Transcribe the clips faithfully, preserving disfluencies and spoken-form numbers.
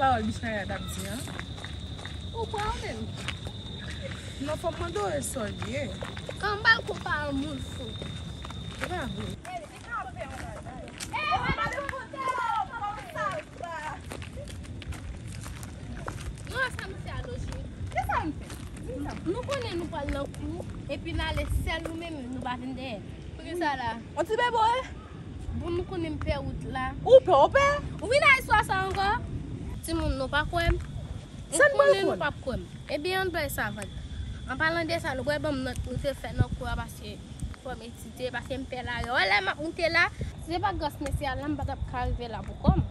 Pawòl Bishnaya t ap di an. Ou kwè ou menm? Non, fò m mande w e sa l ye. An ba l konpare moun fou. Se pa vre. Nou wè sa nou fè a Loji? Kisa nou fè? Nou konnen nou pral nan kou, epi n ale sèl nou menm, nou pa vin dèyè. Poukisa la? On ti bebe, wi. Bon, nou konnen m pè wout la. Ou pè, ou pè? Ou vin nan istwa sa ankò? Timoun, nou pa kwè m? Sa n pral fè? Nou konnen nou p ap kwè m. Ebyen, ann bay sa vann. An palan de sa, nou pral ban m nòt nou te fè nan kou a, paske fò m etidye, paske m pè lari. Wè lè m ap moute la, si se pa gras mesye a la, m pa t ap ka rive la pou kò m.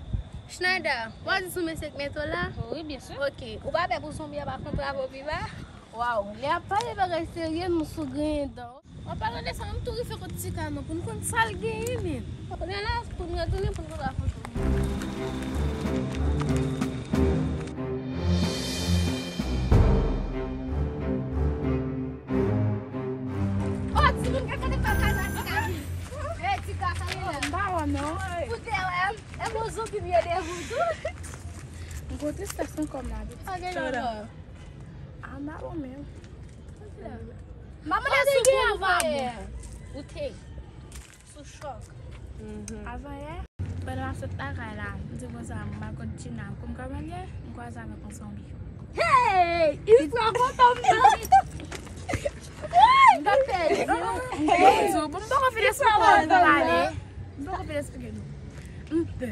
Schneider, w ap di sou mesye k mete w la? Wi, byen si. Ok. Ou pa pè pou zonbi a pa kontre avè w pi ba? Waw, lè y ap pale bagay serye, nou sou griyen dan. An palan de sa, ann tou rive kot Tika non, pou n konn sa l genyen, menm. Kounye a la, pou n retounen, pou n konn rakonte. Oh, timoun, gade kote m pral pale a Tika. Hey, Tika, sa gen la? M pa wè non. Ou te wè m? E bon zonbi m ye devan w tou. M gwo tristès nan kò m la, pitit. Sa gen la? A, m pa bon menm. M pa mande si w te gen avan yè. Ou te sou chòk. Avan yè, pandan m ap sot lakay la, m di konsa, m al kot Gina, kou m kòmande, m kwaze avèk yon zonbi. Hey! Istwa fantom nan! M t ap pèdi. M poko fin esplike nou pale. M poko fin esplike nou. M pè.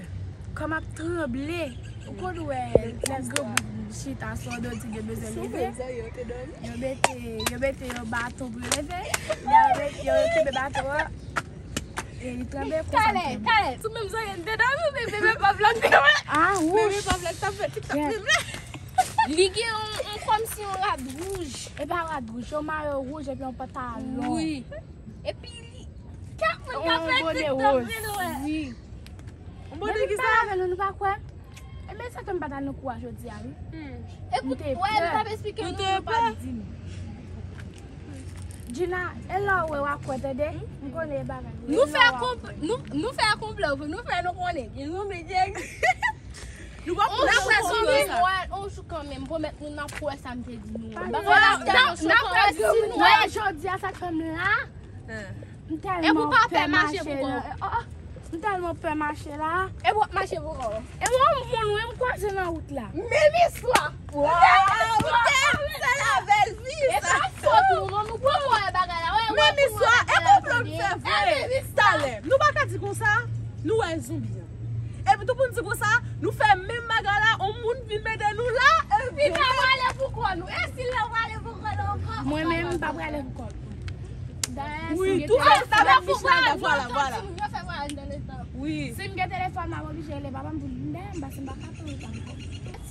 Kò m ap tranble. Ou konn wè lè granmoun chita sou yon dòti, yo bezwen leve. Yo mete, yo mete yon baton pou yo leve. Lè yo met-, yo kenbe baton an, e li tranble konsa. Talè, talè. Sou menm zòrèy m te dòmi, men bebe pòv la m te wè. Ah, wouch. Bebe pòv la k t ap fè, ki t ap filme. Li gen yon, yon kòmsi yon rad wouj. E pa rad wouj, yon mayo wouj epi yon pantalon. Wi. Epi li, kèk moun k ap fè TikTok vin wè. Wi. Yon bone ki sa? Depi m pale avè nou, nou pa kwè. E men sa fè m pa t al nan kou a jodi a, wi. Hmm. Epi w wè, m t ap esplike nou, nou pa t di m. Gina, e lè w wè w a kwè, tande? M konnen e bagay. Nou fè konp-, nou, nou fè konplè, nou fè nou konnen. Gen zonbi, gen. Nou pa konnen sa. On jou kanmenm, pwomèt nou n ap wè sa m te di nou. N ap wè, n ap wè si nou wè. Jodi a sa k fè m la. M tèlman pè mache la. Oh, oh. M tèlman pè mache la. E w ap mache pou kò w. E w, yon moun wi m kwaze nan wout la. Menm istwa. Waw, m te sèl avè l, wi. E sa. Pa fòt nou non, nou poko wè bagay la. Menm istwa, e konplo n fè vre. Talè, nou pa ka di konsa, nou wè zonbi an. Epi tou pou n di konsa, nou fè menm bagay la, on moun vin mete nou la, epi n ap prale pou kò nou. E si l ap prale pou kò nou ankò? Mwen menm, m pa prale pou kò l. Dayè, wi, si m gen telefòn, vwala, vwala. Wi. Si m gen telefòn, m ap oblije rele papa m pou l vin dèyè m, paske m pa ka tann ou ankò.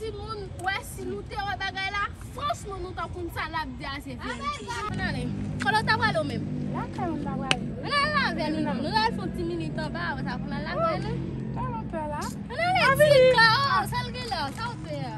Timoun, wè si nou te wè bagay la, franchman, nou t ap konn sa n ap di a se verite. Ann ale. Kote w ta prale w menm? Lakay mwen m ta prale. Ann al lave nou menm. Nou al fè yon ti minit anba, apre sa pou n al lakay nou. Tèlman pè la. Ann ale, Tika, oh, sa l gen la? Sa w fè a?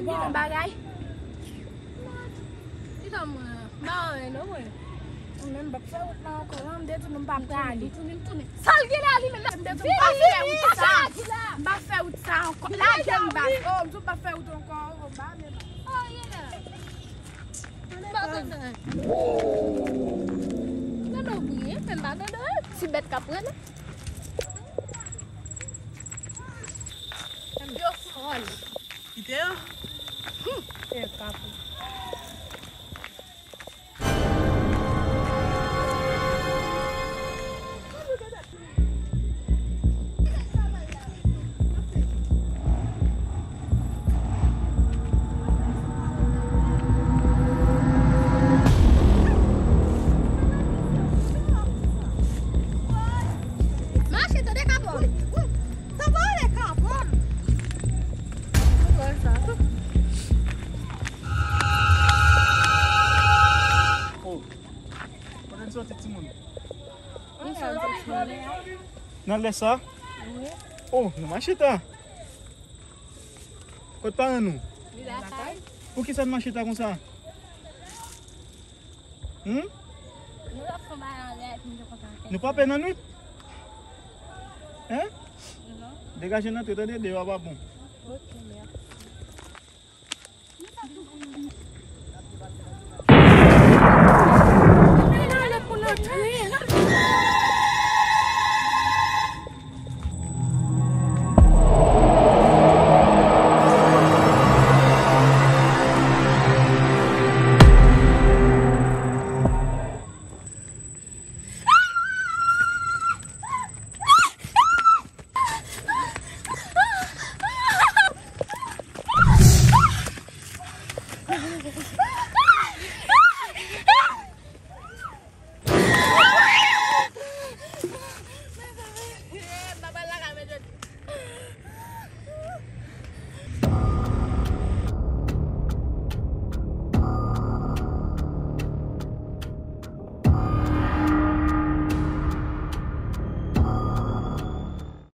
Bon bagay. Mwen menm m p ap fè wout la ankò, non, m te di nou m p ap prale. Sa l gen la li menm la? M te di m p ap fè wout sa. M p ap fè wout sa ankò. Lage m bak. Oh, m di w m p ap fè wout ankò. Oh, ba men bak. Dodo vre, men pa dodo, ti bèt k ap pran. Yo fòl. Kite yo. Hum. E kapou. Mache, tande kapon. Sa pa ale kapon. Oh. Kote n soti, timoun? Nou soti. Nan lè sa? Wi. Oh, nou mache ta. Kot paran nou? Li lakay. Poukisa n mache ta konsa? Hmm? Nou ap fè bagay anlè epi nou kontan. Nou pa pè nan nwit? Hein? Non. Degaje n antre, tande, deyò a pa bon. Ok, mè.